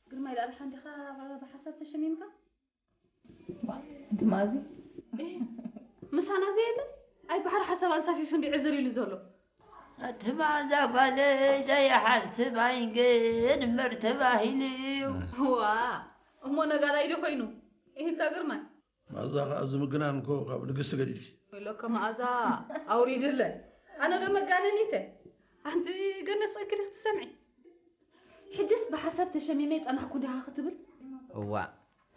ግርማይ፣ ዳኣ ደሓን ዲኻ? ብሓሳብ ተሸሚምካ? እቲ ማዚ ምሳና ዘየለ? ኣይ፣ ባሕሪ ሓሳብ ኣንሳፊፉ እንዲ ዕዝር ኢሉ ዘሎ። ኣቲ ማዛ ጓለይ ዘይሓስብ ኣይንገድ እምበር ተባሂሉ እዩ። ዋ፣ እሞ ነጋዳይ ዶ ኮይኑ? ይህታ ግርማይ። ማዛ ከኣ እዚ ምግናን እኮ ካብ ንግስቲ ገዲድኪ። ወይለከ መኣዛ ኣውሪድለ። ኣነ ዶ መጋነኒተ? ኣንቲ ገነት ጸኪሪ ክትሰምዒ። ሕጅስ ብሓሳብ ተሸሚመ ጸናሕኩ ዲኻ ክትብል? እዋእ፣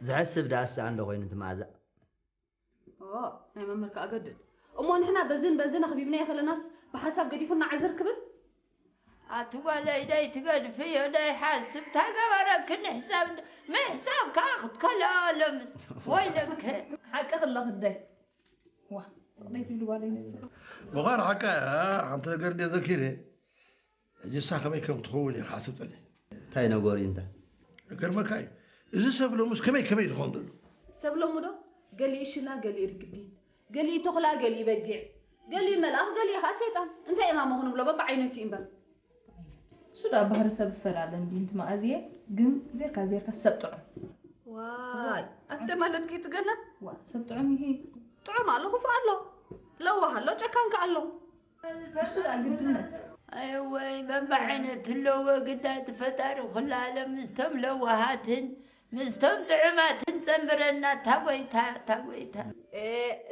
ዝሐስብ ደኣስ ኣንዶ ኮይኑ እቲ መኣዛ። ኦ፣ ናይ መምህር ከኣ ገድድ። እሞ ንሕና በዝን በዝን ኣኽቢብናዮ ከለናስ ብሓሳብ ገዲፉና ዕዝር ክብል? ኣቲ ጓለይ ደይ ትገድፍዮ ደይ ሓስብ ታገበረክን ሕሳብ ምሕሳብ ከኣ ክትከሎ ኣለምስ ወይለከ። ሓቂ ክለኽ ደይ ዋ ጽቕደይ ትብሊ ጓለይ ንስኻ ምዃን ሓቃ ሓንቲ ነገር እንደ ዘኪረ ሕጂ እሳ ከመይ ከም ትኸውን እየ ክሓስብ ጸኒሐ። እንታይ ነገሩ እዩ እንተ? ገርመካ እዩ እዚ ሰብ ሎምስ ከመይ ከመይ ዝኸውን ዘሎ። ሰብ ሎሚ ዶ ገሊኡ ሽላ፣ ገሊኡ ርግቢት፣ ገሊኡ ተኹላ፣ ገሊኡ በጊዕ፣ ገሊኡ መልኣኽ፣ ገሊኡ ኸኣ ሰይጣን። እንታይ ኢና እሞ ክንብሎ? በብዓይነቱ እዩ እምበር። እሱ ደኣ ባህሪ ሰብ ይፈላለ እንዲ እንት መኣዝየ ግን ዜርካ ዜርካ ሰብ ጥዑም ዋይ ኣደ ማለት ከይትገና ዋ ሰብ ጥዑም ይሂ ጥዑም ኣሎ፣ ክፉእ ኣሎ፣ ለዋህ ኣሎ፣ ጨካን ከኣ ኣሎ። እሱ ደኣ ግድነት ኣየወይ በብዓይነት ኣለዎ ግዳ እቲ ፈጣሪ ኩሉ ዓለም ምስቶም ለዋሃትን ምስቶም ጥዑማትን ጸንብረና እታ ጎይታ እታ ጎይታ።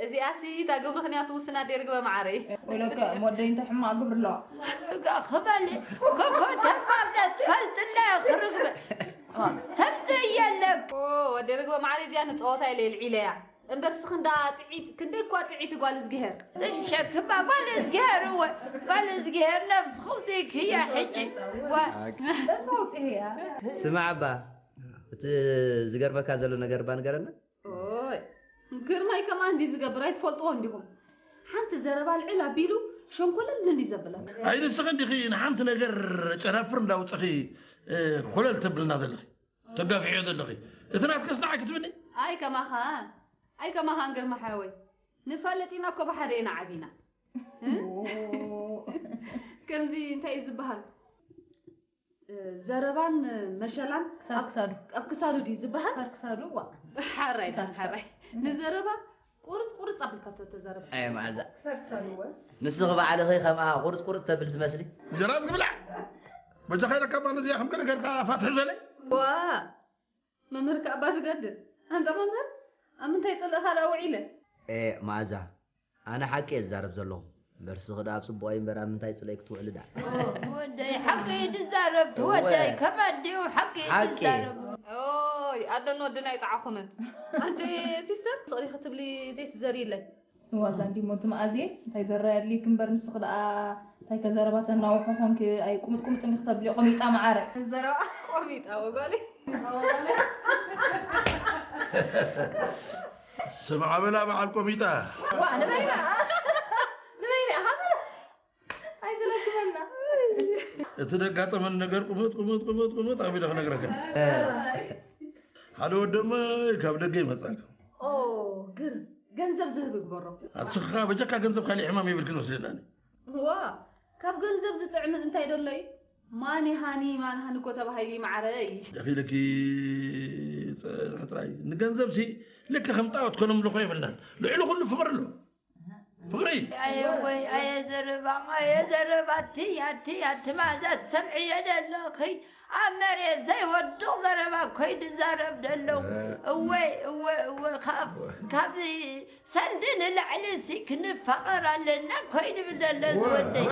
እዚኣሲ እታ ግብሪ ክንያ ትውስና ደርግበ መዓረይ። ወለከ ሞደይ እንተ ሕማቕ ግብሪ ኣለዋ ርጋ ክበል ክፎ ተግባር ነትፈልጥለ ክርግበ ተምዘየለክ ወዲ ርግበ መዓረይ እዚኣ ንፀወታ ኢለ ልዒለያ እምበር ስኽ እንዳ ጥዒት ክንደይ እኳ ጥዒት ጓል እዝግሄር ዘይሸክማ ጓል እዝግሄር እወ ጓል እዝግሄር ነብስኹም ዘይክያ ሕጂ ዋ ነብሲ ኣውፅእያ ስማዕ እባ እቲ ዝገርመካ ዘሎ ነገር እባ ንገረና ኦይ ግርማይ ከማን እንዲ ዝገብር ኣይትፈልጥዎ እንዲኹም ሓንቲ ዘረባ ልዕል ኣቢሉ ሸንኮለል እንዲ ዘብለካ ኣይ ንስኺ እንዲኺ ንሓንቲ ነገር ጨናፍር እንዳውፅኺ ኮለል ተብልና ዘለኺ ተጋፍዕዮ ዘለኺ እቲ ናትከስ ንዓይ ክትብኒ ኣይ ከማኻ ኣይ ከማኻን ግርማ ሓወይ ንፋለጥ ኢና እኮ ብሓደ ኢና ዓቢና እ? ከምዚ እንታይ እዩ ዝበሃል ዘረባን መሸላን ክሳብ ክሳዱ ኣብ ክሳዱ ድዩ ዝበሃል ክሳብ ክሳዱ ዋ ሓራይ ሓራይ ንዘረባ ቁርፅ ቁርፅ ኣቢልካ ተዘረብ ኣየ መዓዛ ክሳብ ክሳዱ ወ ንስኺ ባዕልኺ ከምኣ ቁርፅ ቁርፅ ተብል ትመስሊ እንጀራ ዝብላዕ በጃኻ ኢለካ እባ ነዚኣ ከም ገለ ገርካ ፋትሒ ዘለይ ዋ መምህር ከኣ እባ ትገድል ኣንታ መምህር ኣብ ምንታይ ጽልእኻ ደኣ ውዒለ ኤ መዓዛ ኣነ ሓቂ እየ ዝዛረብ ዘለኹ እምበር ስኺ ደኣ ኣብ ጽቡቕ እዩ እምበር ኣብ ምንታይ ጽልእይ ክትውዕሊ ደኣ ወደይ ሓቂ እዩ ዝዛረብ ትወደይ ከመ ኣዲኡ ሓቂ እዩ ሓቂ ዝዛረብ ኦይ ኣደን ወድን ኣይጠዓኹምን ኣንቲ ሲስተር ስቕሊ ክትብሊ ዘይትዘርይለይ ዋዛ እንዲሞ እቲ መኣዝየ እንታይ ዘራየድልይክ እምበር ንስኺ ደኣ እንታይ ከዘረባ ተናውሖ ኾንክ ኣይ ቁምጥ ቁምጥ እንዲ ክተብልዮ ቆሚጣ መዓረ ዘረባ ቆሚጣ ወጓሊ ስምዓ በላ በዓል ቆሚጣ ዋ ንበይና ንበይና ሃዘ ኣይትለክመና እቲ ደጋጠመን ነገር ቁምጥ ቁምጥ ቁምጥ ቁምጥ ኣቢለ ክነግረካ ሓደ ወደማ ካብ ደገ ይመጻካ ኦ ግር ገንዘብ ዝህብ ግበሮ ኣትስኻ በጀካ ገንዘብ ካሊእ ሕማም የብልክን ወስደናኒ ዋ ካብ ገንዘብ ዝጥዕም እንታይ ደሎ እዩ ማን ሃኒ ማን ሃኒ እኮ ተባሂሉ እዩ ማዕረ እዩ ደኺልኪ ጽንሕ ጥራይ ንገንዘብ ሲ ልክ ከም ጣዖት ኮነ ምልኾ የብልናን ልዕሊ ኩሉ ፍቕሪ ኣሎ ፍቕሪ ኣየ ወይ ኣየ ዘረባ ኣየ ዘረባ ኣቲ ኣቲ ኣቲ ማዛ ትሰምዕዮ ደለኺ ኣብ መሬት ዘይወድቕ ዘረባ እኮ እዩ ዝዛረብ ደሎ እወይ እወ እወ ካብ ካብ ሰልዲ ንላዕሊ ሲ ክንፋቐር ኣለና እኮ እዩ ዝብል ዘሎ እዚ ወደይ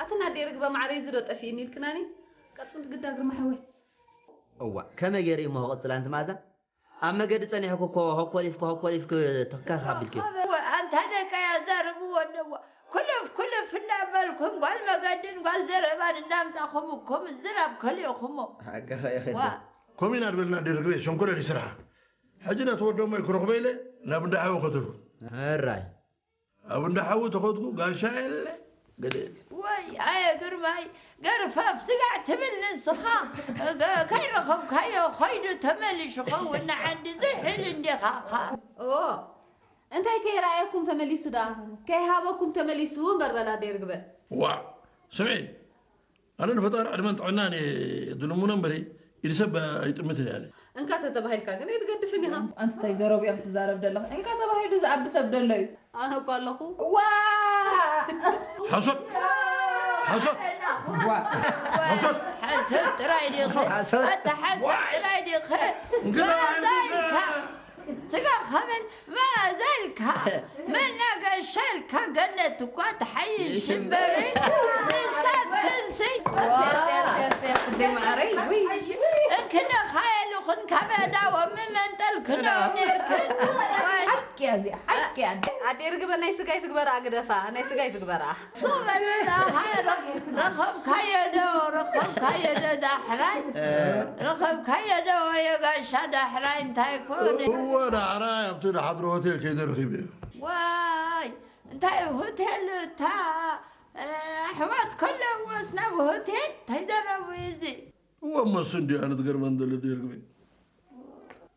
ኣትና ደይ ርግበ ማዕረ እዚ ዶ ጠፊእኒ ኢልክናኒ ቀጽልት ግዳ ግርማ ሓወይ እዋ ከመይ ገይሩ እሞ ክቕጽል ኣንቲ ማዛ ኣብ መገዲ ጸኒሕኩ እኮ ሆኮሊፍኩ ሆኮሊፍኩ ተካኻ ኣቢልክዮ ኣንታ ደቀይ ኣዛርብዎ ኣለዎ ኩልፍ ኩልፍ እናበልኩም ጓል መገድን ጓል ዘረባን እናምጻኹም እኮ ምዝራብ ከሊእኹሞ ሓቅኻ ኢኺ ኣደ ከምኡ ኢና ዝበልና ደርግበ ሸንኮለል ይስርሓ ሕጂ ነቲ ወደሞ ክረኽቦ ኢለ ናብ እንዳ ሓወ ከተልኩ ሕራይ ኣብ እንዳ ሓዊ ተኸድኩ ጋሻ የለ ገለ የለ ወይ ኣየ ግርማይ ገርፈፍ ስጋዕ ትብል ንስኻ ከይረኸብካዮ ኸይዱ ተመሊሹ ኸውን ንዓዲ ዝሕል እንዲኻኻ ኦ እንታይ ከይረኣየኩም ተመሊሱ ደኣ ከይሃበኩም ተመሊሱ እምበር በላ ደርግበ ዋእ ስምዒ ኣነ ንፈጣሪ ዕድመን ጥዕናን እየ ዝልምኖ እምበሪ ኢድ ሰብ ኣይጥምትን እያ። እንካ ተተባሂልካ ግን ኣይትገድፍን ኢኻ። ኣንቲ እንታይ ዘረቡ ኢኻ ትዛረብ ዘለኻ? እንካ ተባሂሉ ዝኣቢ ሰብ ደሎ እዩ። ኣነ እኮ ኣለኹ። ዋ ሓሶት ሓሶት ሓሶት ሓሶት ጥራይ ዲኺ ኣታ ሓሶት ጥራይ ዲኺ እንግዳ ስጋ ኸበል መዘልካ መናገሻልካ ገነት እኳ ትሓይሽ እምበሪ ንሳት ክንሲ ደይ መዓረይ እንክነኻየልኹን ካበዳዎም መንጠልክኖ ነርክን ሓቂ እያ እዚኣ ሓቂ እያ ኣዴ ርግበ ናይ ስጋ ይትግበራ ግደፋ ናይ ስጋ ይትግበራ ሱቕ በል ረኸብካዮ ዶ ረኸብካዮ ዶ ዳሕራይ ረኸብካዮ ዶ ወዮ ጋሻ ዳሕራይ እንታይ ኮነ እወ ዳሕራይ ኣብቲ ድሓድሮ ሆቴል ከይደ ረኺበዮ ዋይ እንታይ ሆቴል እታ ኣሕዋት ከለዎስ ናብ ሆቴል እንታይ ዘረቡ እዚ እወ መሱ እንዲ ኣነ ትገርመን ዘሎ ድርግበ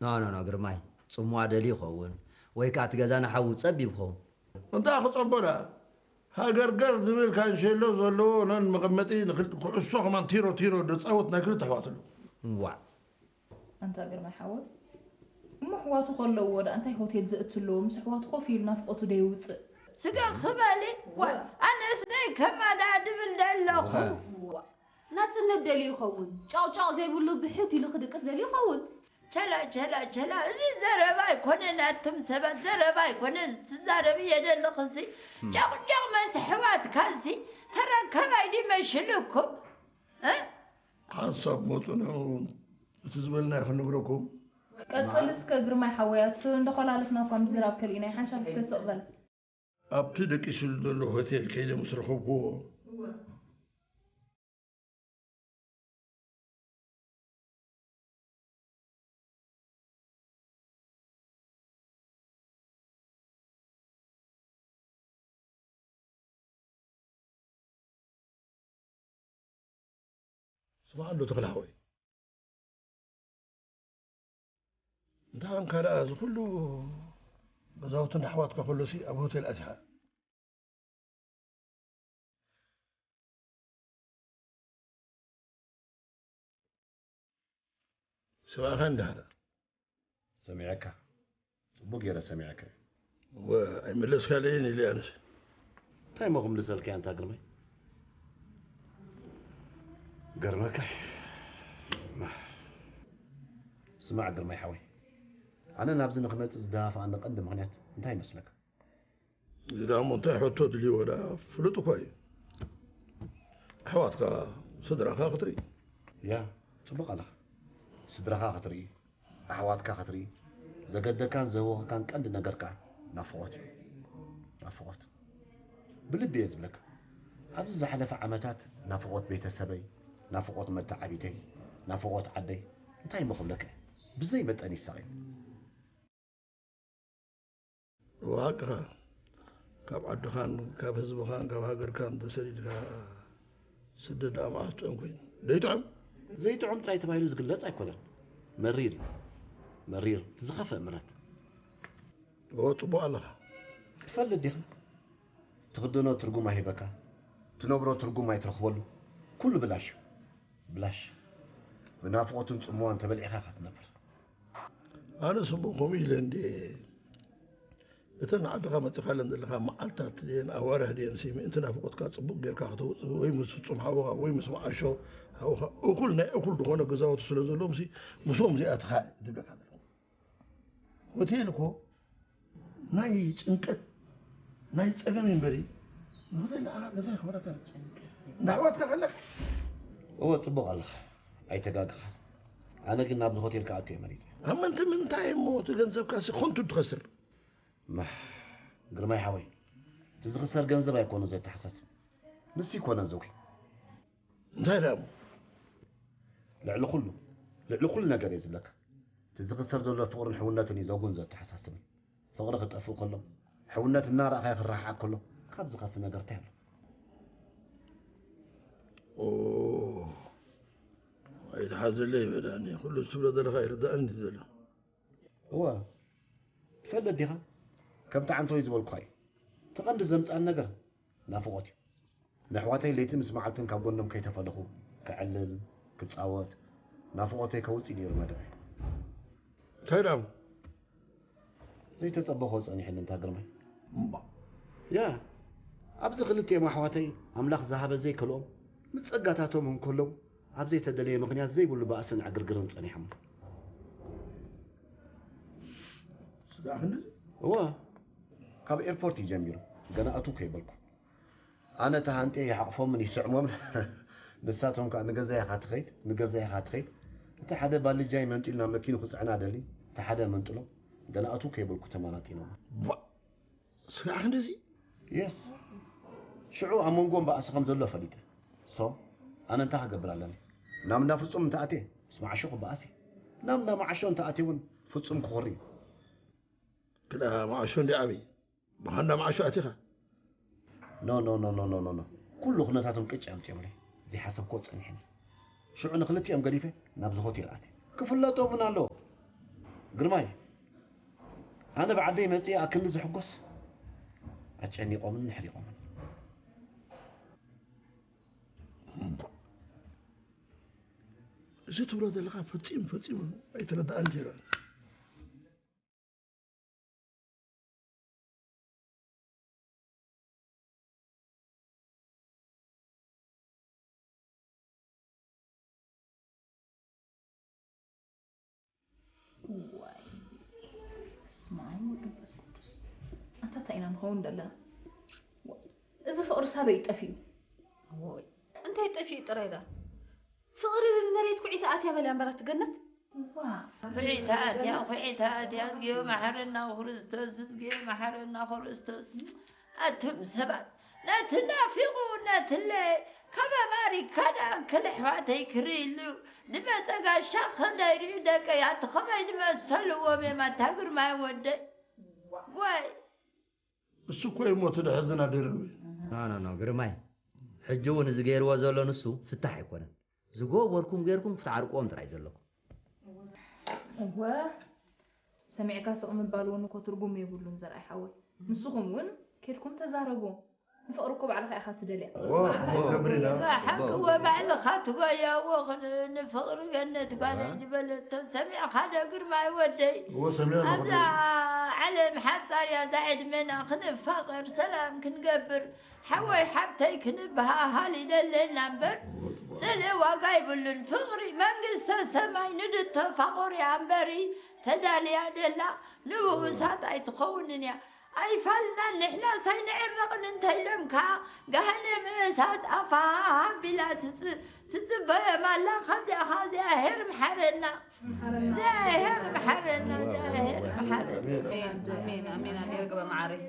ኖ ኖ ኖ ግርማይ ጽሟ ደልዩ ይኸውን ወይ ከዓ እቲ ገዛ ንሓዉ ጸቢብ ይኸውን እንታይ ክጸቦ ደኣ ሃገርገር ዝብል ካንሸሎ ዘለዎ ነን መቐመጢ ንክል- ኩዕሶ ከማን ቲሮ ቲሮ ድጻወት ናይ ክልተ ኣሕዋት ኣሎ ዋዕ ኣንታ ግርማይ ሓወይ እሞ ኣሕዋቱ ከለውዎ ደኣ እንታይ ሆቴል ዘእትልዎ ምስ ኣሕዋቱ ኮፍ ኢሉ ናፍቆቱ ደይውፅእ ስጋ ክበሊ ዋዕ ኣነስ ደይ ከማዳ ድብል ደለኹ ናጽነት ደልዩ ይኸውን። ጫውጫው ዘይብሉ ብሕት ኢሉ ክድቅስ ደልዩ ይኸውን። ቸላ ቸላ ቸላ እዚ ዘረባ ኣይኮነን ኣቱም ሰባት ዘረባ ኣይኮነን ትዛረብዮ ዘለኽሲ ጨቕጨቕ መስ ኣሕዋትካሲ ተረከባይ ድዩ መሽልኩም እ ሓንሳብ መጹ ንዑ እቲ ዝበልናዮ ክንነግረኩም ቀጽል እስከ ግርማይ ሓወይ ኣቲ እንዳኾላለፍና እኳ ምዝራብ ከሪእናይ ሓንሳብ እስከ ስቕ በል ኣብቲ ደቂስሉ ዘሎ ሆቴል ከይደ ምስ ረኸብኩዎ፣ ስማዕ እንዶ ተኽለ ሓወይ፣ እንታይ ኾንካ ደኣ እዚ ኩሉ ገዛውቲ ንኣሕዋትካ ከሎሲ ኣብ ሆቴል ኣቲኻ? ሰማዕኻኒ ደሓር? ሰሚዐካ። ጽቡቕ ገይረ ሰሚዐካ እየ። እወ ኣይመለስካለይን ኢለ ኣነስ። እንታይ እሞ ክምልሰልካ እየ ኣንታ ግርማይ? ገርመካ እዩ። ስማዕ ግርማይ ሓወይ፣ ኣነ ናብዚ ንኽመጽእ ዝደፋፍኣኒ ቀንዲ ምኽንያት እንታይ ይመስለካ? እዚ ደኣ እሞ እንታይ ሕቶ ኣድልይዎ ደኣ ፍሉጥ እኳ እዩ። ኣሕዋትካ ስድራኻ ክትርኢ። ያ ጽቡቕ ኣለኻ። ስድራኻ ክትርኢ፣ ኣሕዋትካ ክትርኢ፣ ዘገደካን ዘህወኸካን ቀንዲ ነገር ከኣ ናፍቖት እዩ። ናፍቖት። ብልቢ እየ ዝብለካ። ኣብዚ ዝሓለፈ ዓመታት ናፍቖት ቤተሰበይ፣ ናፍቖት መተዓቢተይ፣ ናፍቖት ዓደይ እንታይ እሞ ክብለካ እየ። ብዘይ መጠን ይሳቐ። እወ ሓቅኻ፣ ካብ ዓድኻን ካብ ህዝብኻን ካብ ሃገርካን ተሰዲድካ ስደት ደኣ መዓስ ጥዑም ኮይኑ? ዘይጥዑም? ዘይጥዑም ጥራይ ተባሂሉ ዝግለጽ ኣይኮነን። መሪር እዩ። መሪር፣ እቲ ዝኸፍእ ምረት። እወ ጽቡቕ ኣለኻ። ትፈልጥ ዲኻ? ትኽደኖ ትርጉም ኣይህበካ፣ ትነብሮ ትርጉም ኣይትረኽበሉ። ኩሉ ብላሽ እዩ። ብላሽ። ብናፍቖትን ጽምዋን ተበሊዕኻ ኢኻ ትነብር። ኣነስ እሞ ከምኡ ኢለ እንድየ እተን ንዓድኻ መጺኻለን ዘለኻ መዓልታት ድየን ኣዋርሕ ድየንሲ ምእንቲ ናፍቖትካ ጽቡቕ ጌርካ ከተውጽእ ወይ ምስ ፍጹም ሓውኻ ወይ ምስ መዓሾ ሓውኻ እኹል ናይ እኹል ዝኾነ ገዛውቲ ስለ ዘለዎምሲ ምስኦም እዚኣትኻ እየ ዝብለካ ዘለኹ። ሆቴል እኮ ናይ ጭንቀት ናይ ጸገም እዩ እምበሪ ንሆቴል ንዓኻ ገዛ ይኽበረካ እንዳ ኣሕዋትካ ከለካ እወ ጽቡቕ ኣለኻ ኣይተጋግኻን ኣነ ግን ናብዚ ሆቴል ክኣቱ እየ መሪጸ ኣብ ምንቲ ምንታይ እሞ እቲ ገንዘብካ ሲ ኮንቱ ትኸስር ማሕ ግርማይ ሓወይ እቲ ዝኽሰር ገንዘብ ኣይኮነ ዘተሓሳስብ ንሱ ይኮነ ዘጉ እንታይ ደኣ እሞ ልዕሊ ኩሉ ልዕሊ ኩሉ ነገር እየ ዝብለካ እቲ ዝኽሰር ዘሎ ፍቕርን ሕውነትን እዩ ዘጉን ዘተሓሳስብን ፍቕሪ ክጠፍእ ከሎ፣ ሕውነት እናረኣኻዮ ክረሓሓቕ ከሎ ካብ ዝኸፍእ ነገር እንታይ ኣሎ? ኦ ኣይትሓዘለይ በዳኒ፣ ኩሉ ትብሎ ዘለኻ ይርዳእኒ እቲ ዘሎ። እወ፣ ትፈልጥ ዲኻ? ከምቲ ዓንተወይ ዝበልኩኻ እዩ። እቲ ቀንዲ ዘምጽኣኒ ነገር ናፍቖት እዩ። ንኣሕዋተይ ለይትን ምስ መዓልትን ካብ ጎኖም ከይተፈለኹ ከዕልል፣ ክጻወት፣ ናፍቖተይ ከውፅእ ነይሩ መደበይ። እንታይ ደኣ? ዘይተጸበኾ ጸኒሕኒ እንታ ግርማይ። ያ ኣብዚ ክልቲኦም ኣሕዋተይ ኣምላኽ ዝሃበ ዘይከልኦም ምስ ጸጋታቶም እንከለዉ ኣብ ዘይተደለየ ምኽንያት ዘይብሉ ባእስን ዕግርግርን ጸኒሖም። ስጋዕ ክንድዚ? እወ፣ ካብ ኤርፖርት እዩ ጀሚሩ። ገና ኣትው ከይበልኩ ኣነ ተሃንጥየ ይሓቕፎምን ይስዕሞምን። ንሳቶም ከኣ ንገዛ ኢኻ ትኸይድ ንገዛ ኢኻ ትኸይድ። እቲ ሓደ ባልጃይ መንጢሉ ናብ መኪኑ ክጽዕና ደሊ፣ እቲ ሓደ መንጥሎ። ገና ኣትው ከይበልኩ ተመናጢኖም። ስጋዕ ክንድዚ? የስ፣ ሽዑ ኣብ መንጎም ባእሲ ከም ዘሎ ፈሊጠ። ሶ ኣነ እንታይ ክገብር ኣለኒ? ናብ እንዳ ፍጹም እንተኣትየ ምስ መዓሾ ክበኣስ እየ። ናብ እንዳ መዓሾ እንተኣትየ እውን ፍጹም ክኾሪ እዩ። ክዳ መዓሾ እንዲ ዓብይ ብሃንዳ መዓሾ ኣቲኻ? ኖ ኖ ኖ ኖ ኖ ኖ ኩሉ ኩነታቶም ቅጭ ኣምፅኦምለይ። ዘይሓሰብክዎ ፀኒሕኒ። ሽዑ ንክልቲኦም ገዲፈ ናብዚ ሆቴል ኣትየ። ክፍለጦ እውን ኣለዎ ግርማይ። ኣነ ብዓደይ መፅየ ኣክንዲ ዝሕጎስ ኣጨኒቖምን ኣሕሪቖምን። እዚ ትብሎ ዘለኻ ፈፂሙ ፈፂሙ ኣይተረዳኣን ጀይሩ። ዋይ ስማይ ወመንፈስ ቅዱስ ኣንታ እንታይ ኢና ንኸውን ዘለና? እዚ ፍቕሪ ሳበይ ጠፊኡ? ወይ እንታይ ጠፊኡ ጥራይ ዳ ፍቕሪ ብመሬት ኩዒታ ኣትያ በልያ እምበር ኣቲ ገነት። ዋ ኩዒታ ኣትያ ኩዒታ ኣትያ እዝግዮ መሓረና ክርስቶስ እዝግዮ መሓረና ክርስቶስ። ኣቱም ሰባት ነቲ ናፊቑ ነትለ ካብ ኣማሪካ ንኣክል ኣሕዋተይ ክርእይሉ ንመጸ ጋሻ ከዳይርዩ ደቀይ ኣቲ ኸመይ ንመሰልዎም እዮም ኣታ ግርማይ ወደይ። ዋይ እሱ እኮ እዩ ሞት ደሕዝን ኣደረገ። ኖ ኖ ኖ ግርማይ ሕጂ እውን እዚ ገይርዎ ዘሎ ንሱ ፍታሕ ኣይኮነን። ዝገበርኩም ገይርኩም ክትዓርቅዎም ጥራይ ዘለኩም። እወ ሰሚዕካ ስቕ ምባል እውን እኮ ትርጉም የብሉን ዘርኣይ ሓወይ። ንስኹም እውን ኬድኩም ተዛረብዎም። ንፍቕሪ እኮ ባዕልኻ ኢኻ ትደልያ። ገብሪና ሓቂ ወባዕልኻ ትጓያዎ ንፍቕሪ ገነት ጓለይ ዝበለቶ ሰሚዕኻ ዶ ግርማይ ወደይ? እወ ሰሚዐ ኣለኹ ኣብዛ ዓለም ሓጻር እያ እዛ ዕድመና ክንፋቐር ሰላም ክንገብር ሓወይ ሓብተይ ክንበሃሃል ይደለና እምበር ጽልኢ ዋጋ ይብሉን ፍቕሪ መንግስተ ሰማይ ንድተፋቐሩ እያ እምበሪ ተዳልያ ደላ ንብኡሳት ኣይትኸውንን እያ ኣይፋልናን ንሕናስ ኣይንዕረቕን እንተኢሎም ከኣ ገሃነም እሳት ኣፋ ኣቢላ ትጽበዮም ኣላ ካብዚኣ ከኣ እግዚኣብሄር ምሓረና እግዚኣብሄር ምሓረና እግዚኣብሄር ምሓረና ኣሜን ኣሜን ኣሜን ኣዴርገበ መዓረይ